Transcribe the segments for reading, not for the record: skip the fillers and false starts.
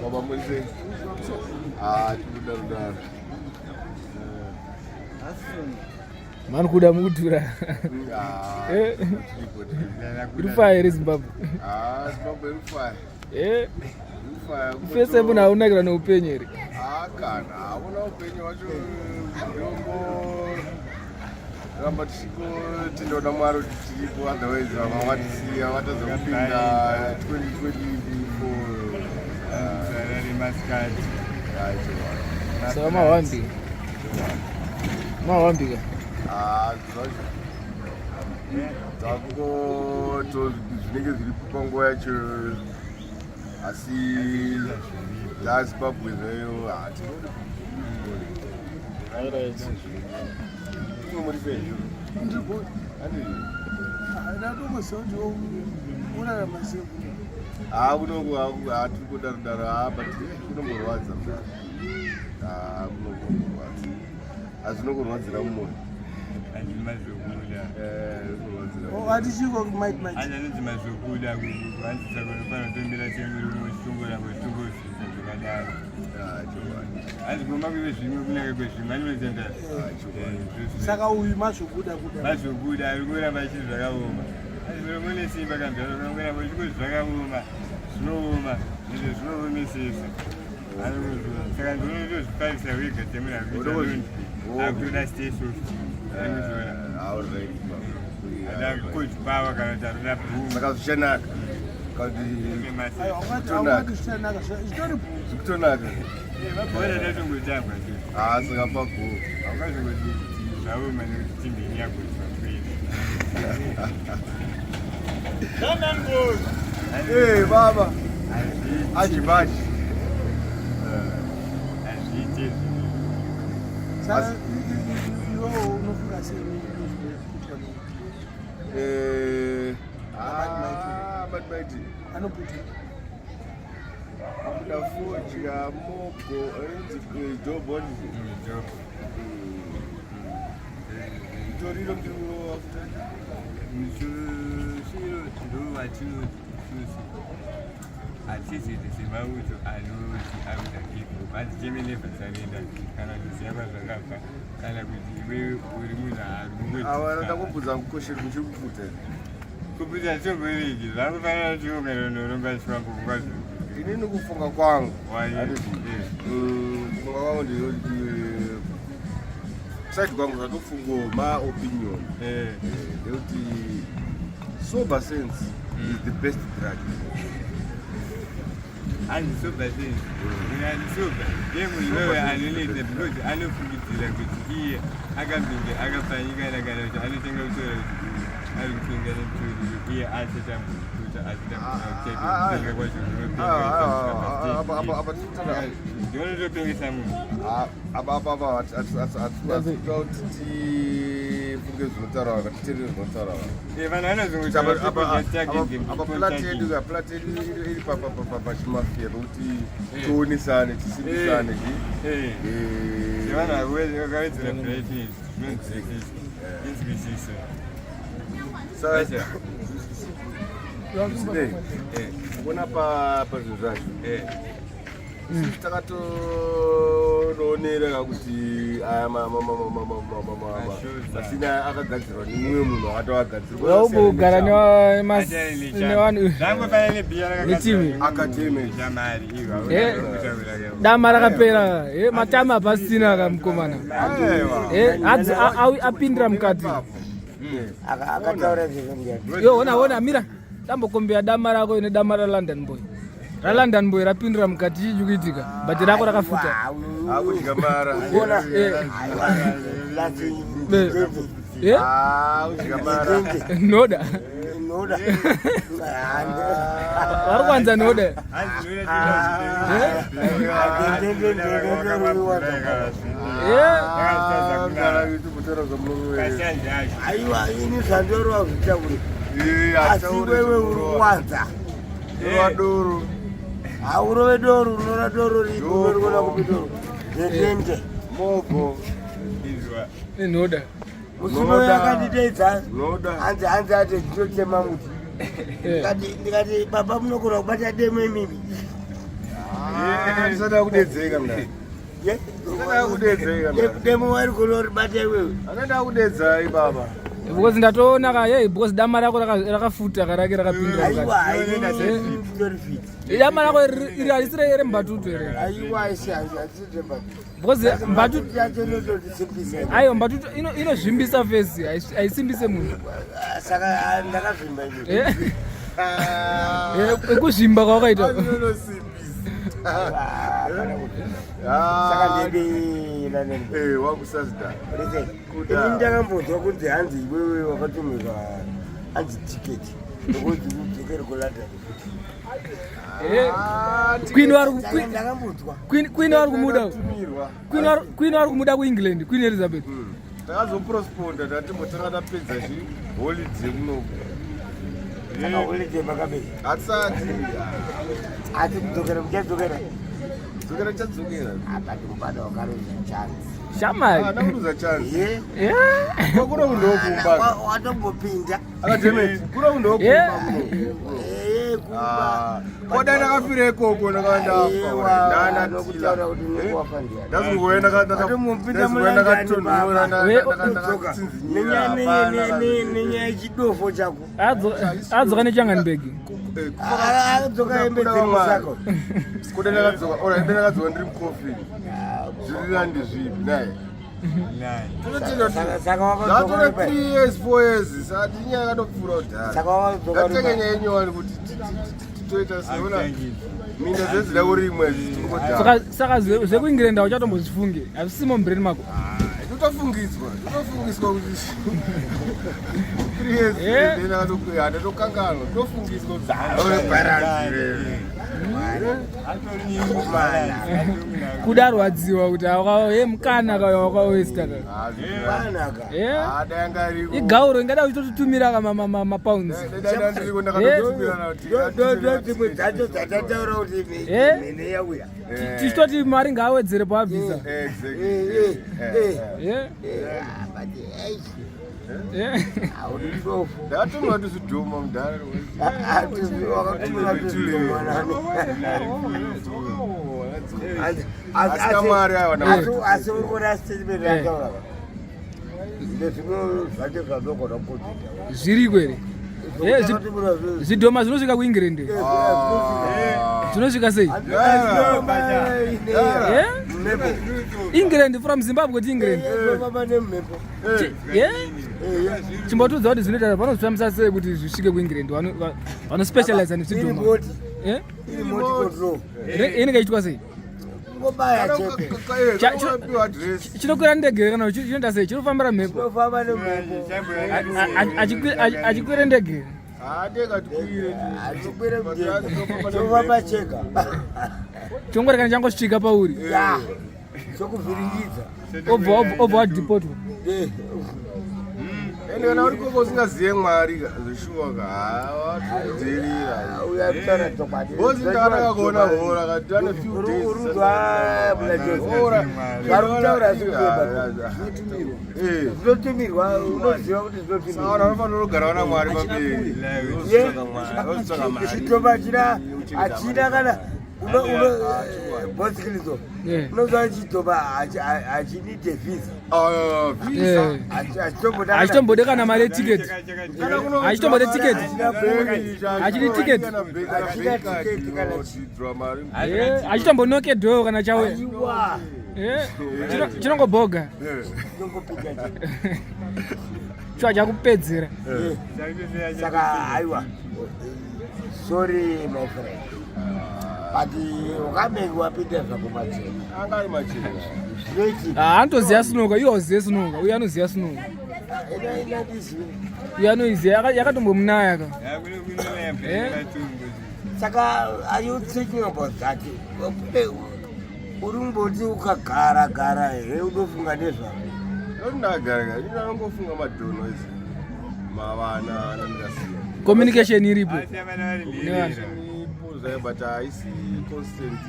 Baba mwenze. Kuda. Man Kuda mudura. Rufai iri Zimbabwe. Zimbabwe rufai. Fese muna unakira neupenyu here. Kana hauna upenyu wacho ndombo ramba tisiko tindoda Mwari kuti tiripo, otherwise vamwe vatisiya vatazokupinda 2024 saka mawambika takungoto zvinenge zviripo panguva yacho, asi taZimbabwe zveyo hatiri kudarodaro but kunomborwadza azvinokurwadzira mumwoyo. Hatichiko kumaiti anonzi Mazvokuda kuhanzisa panotombera chemurimoshongora kweshongo zvakadaro asi kumakweve zvimwe kunenge kwezvimwe anotenda. Saka uyu Mazvokuda ari kuramba chiri zvakaoma, asi mune simba kambyaro kanongoramba chiko zvakaoma zvinooma izvo zvinoomesesa. Saka ndinotozvifarisa wega temunhu akutoda stay soft ada coach power kana kuti aroda boom saka zvichanaka kutonaka mabhora ndatongotambwa saka pago akazongoti zvaoma nekuti timbeni yagoiswa baba ajibaji azviite Magribhi anoputi kudafodya mogo job toriro mtiro hatiziti semauto anoti autakipo basi chemenevhasanenda kana kuziva zvakabva kana kuti iwe uri munhu arikuda kubvudza kukosheri muchikuputa kuputa chomboreki zvakufanira chiomeronoromba chifambo kwazvo inini kufunga kwangu kufunga kwangu ndiyoti side kwangu zvatofungo maopinion ndekuti sober sense is the best drug. And sober sense, sober. Then we anonate because I know from it like here, I can think I can find you guys anything else. I don't think into here at the time Kuna pazvinhu zvacho takatoonera kuti aya masina akagadzirwa nemumwe munhu akatogadzirwa kugara netimi akateme dama rakapera matama pasina kamukomana apindira mukati akataura zvinhu yo ona mira tambokombea dama rako ine dama raLondon boy rapindira mukati chichikuitika bhati rako rakafuta akuchigamara noda vari kuwanza noda aiwa ini zvandorova zvitauri asi wewe uri kuwanza doro haurove doro unora doro riko urikuona kupi doro zvezvende mogo noda musino yakanditeidza hanzi ati chitotema muti Ndikati baba munokona kubata demo imimi. Ndisada kudedzeka mndani. Ndisada kudedzeka mndani. Demo wari kuno ribata iwewe. Akaenda kudedza baba. Because ndatoona ka because dama rako rakafuta karake rakapindira. Aiwa, story fit. Dama rako iri alisire ere mbatutu ere. Aiwa, asite mbatutu. Because mbatutu yacho notosimbisa. Ayo mbatutu inozvimbisa face, aisimbise munhu. Saka ndakazvimba izvo. Kuzvimba kwakaita. Saka ndebe wakusazida. Kuda. Ndakambozwa kuti Hanzi iwewe wakatumira Hanzi ticket. Ngokuti udzokere kuLondon. Queen vari kumuda. Queen vari kumuda kuEngland, Queen Elizabeth. Takazoprosponda tatimotanga tapedza holiday kuno. Saka holiday makabe. Atsati. Ati kudzokera muchadzokera. Dzokera chadzokera. Abati kubada wakaruza chance. Shamai. Nakuruza chance. Kuna undokumba. Watombopinda. Akademeti. Kuna undokumba. Koda ndakafira ikoko ndakaenda afa. Ndakutaura kuti ndikuwafa ndiani. Ndazoenda katonhora nenyaya yechidofo chako. Adzoka neChanganbeg. Adzoka embedzeni zako. Koda ndakadzoka. Ora ndakadzoka ndiri mukofi. Zvirira ndizvipi naye. Saka wakadzoka 3 years 4 years sati nyaya yakatopfuura kudhara. Saka wakadzoka Ndatenge nyaya yenyowani kuti toita seona minda dzedzida kurimwe zvitingodhara. Saka zvekuEngland auchatombozifunge. Hazvisimo mbreni mako. Totofungiswa kuti 3 years ndakatokanganwa tofungiswa Kuda rwadziwa kuti mukana wakawesta igauro ingada uchitotutumira mapounds tichitoti mari ngaawedzere paabvisa ndatumwa tuzidhuma mudhara asikamari asi urikuona statement yataura ndezvimwe zvacho zvadoko zvakudzita zviri kwere zvidhoma zvinosvika kuEngland zvinosvika sei England from Zimbabwe to England chimbotudza kuti zvinoita vanozvifambisa sei kuti zvisvike kuEngland vanospecialize nezvidhoma inenge ichitwa sei chinokwira ndege kana chinoita sei chinofambira mhepo achikwira ndege chongoreka changosvika pauri sokuvhiringidza obva wadipotwa ende kana uri koko usingazive Mwari zvishuwaka watodzirira bosi ndakanaka kuona hora kati ane few days zvinotumirwa unoziva kuti zvinotumirwa anofanira kugara wana Mwari pamberi chitoma achina kana bosikilizo unoziva chitoma achinite visa achitombode kana mari yetiketi achitombode tiketi achidi tiketi achitombonokedho kana chauya chinongobhoga chwa chakupedzera saka aiwa sorry my friend but ukameki wapinda zvako machena angari machena anotoziva sunoka iwo ozive sunoka uye anoziva sunoka uye anoiziva yakatombomunaya ka saka are you thinking about that uri kumboti ukagara unofunga nezvako ndagara inanongofunga madhono ese mavana anandikasiya communication iripo but haisi constant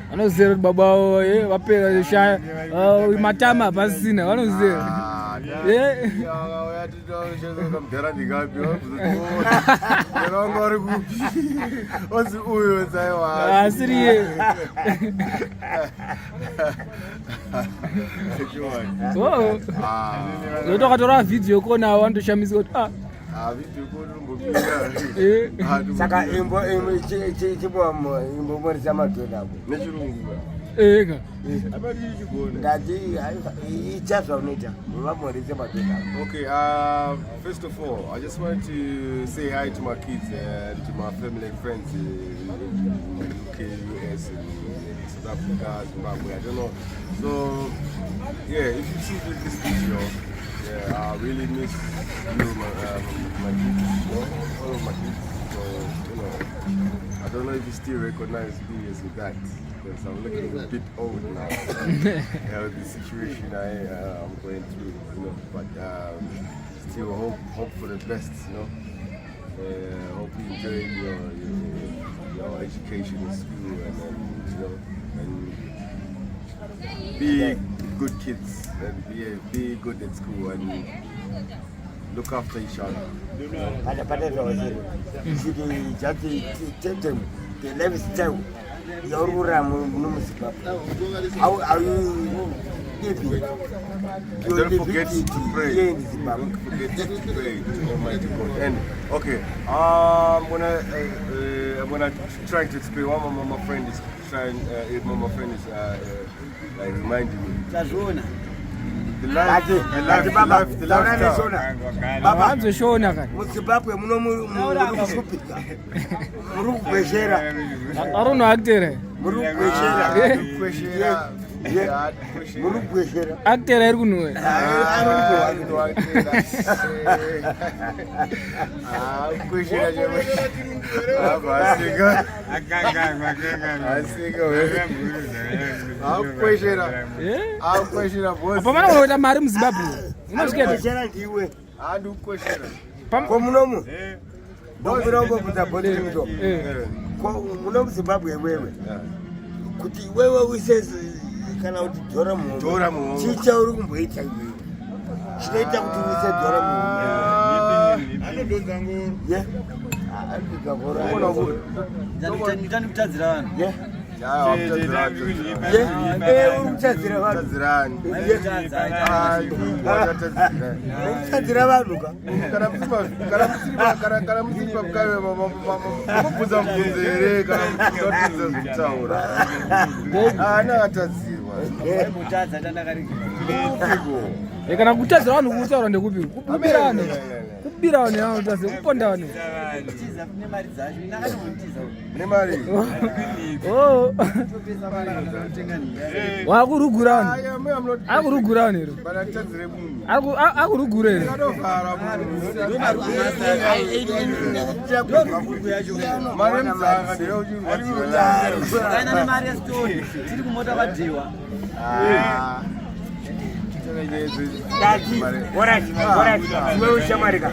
vanoziva kuti baba vavo vapera shaya matama hapasisina vanoziva Mdera ndingapi ndinongori kupi ozi uyo tsaiwa asiriye yotokatora video kona wandoshamisa kuti video konombopira saka imbo morisa madhodha nechirungu eka apati ichigona ndati ichazva unoita vamorise madhodha. Okay, first of all, I just wanted to say hi to my kids and to my family and friends in UK, US, and South Africa, Zimbabwe, I don't know. So, yeah, if you see this video, yeah, I really miss you, my kids, all of my kids. So, I don't know if you still recognize me as that, because I'm looking a bit old now. The situation I'm going through, but still hope for the best, hope you enjoy your education in school and be good kids and be good at school and look after each other. The lifestyle, your how are you living? Don't forget to pray. Don't forget to pray to Almighty God. And okay, I'm gonna try to explain. One of my friend is trying. My friend is like reminding me. The lifestyle. Baba shona kan Zimbabwe munomushupika Gweja arono actere actere iri kunwe apamana kunoita mari muZimbabwe unosvika ndiwe andukweshera komunomu ndombirongo kutabhoti Nito muno muZimbabwe wewe kuti wewe uise kana kuti dhora muhomwe chicha uri kumboita iwewe chinoita kuti uise dhora muhomwe anodonza ngoro anodonza ngoro nditani kutadzira vanhu urikutadzira vanhu kana musipa mubvunza mubvunzo here kana mubvunza zvekutaura anakatadzirwa mutadza tandakarigirwa kana kutadzira vanhu kutaura ndekupi kubirane kubirane anotadze kupondane nemari dzacho inakatotiza nemari wakurugurani akurugurani ro akurugura here kana nemari yasitori tiri kumota vadhiwa Dati, ora, iwe ushamarika.